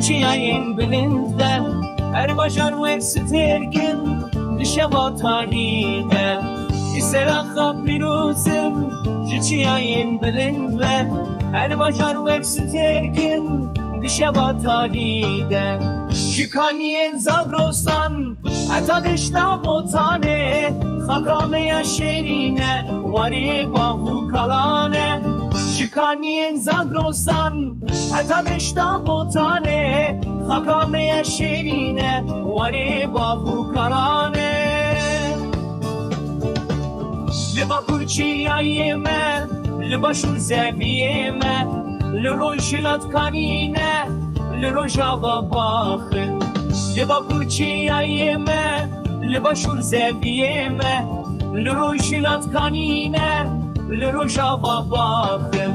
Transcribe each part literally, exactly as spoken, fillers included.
Çiyayên bilind de, her bajar wek stêrk in, di şeva tarî de. Îsera xwe pîroz in, ji çiyayên bilind de, her bajar wek stêrk in, di şeva tarî de. Ji kaniyên Zagrosan, heta deşta Botanê, xaka me ya şêrîn e, warê bav û kalan e. Ji kaniyên Zagrosan, heta deşta Botanê, xaka me ya şêrîn e, warê bav û kalan e. Li bakur çiyayê me, li başûr zeviyê me, li rojhilat kanîn e, li rojava bax in. Li bakur çiyayê me, li başûr zeviyê me, li rojhilat kanîn e, li rojava bax in.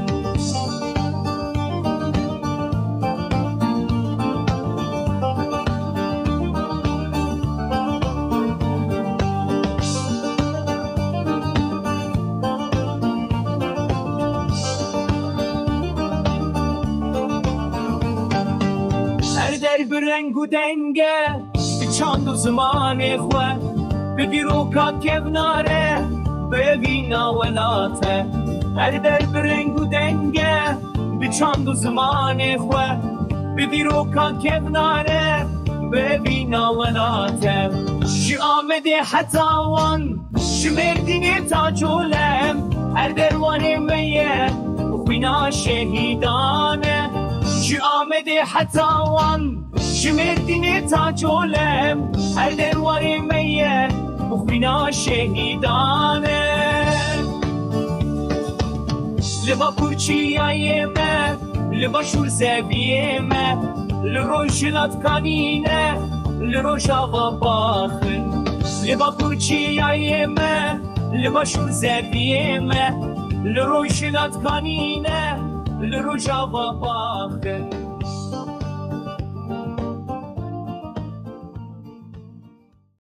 Her der bi reng û deng e, bi çand û zimanê xwe, bi dîroka kevnar e, bi evîna welat e. Her der bi reng û deng e, bi çand û zimanê xwe, bi dîroka kevnar e, bi evîna welat e. Ji Amedê heta Wan, ji Mêrdînê ta Colem, her der warê me ye, xwîna şehîdan e. Ji Amedê heta Wan, ji Mêrdînê ta Colem, her der warê me ye, xwîna şehîdan e. Li bakur çiyayê me, li başûr zeviyê me, li rojhilat kanîn e, li rojava bax in. Li bakur çiyayê me, li başûr zeviyê me, li rojhilat kanîn e, li rojava bax in.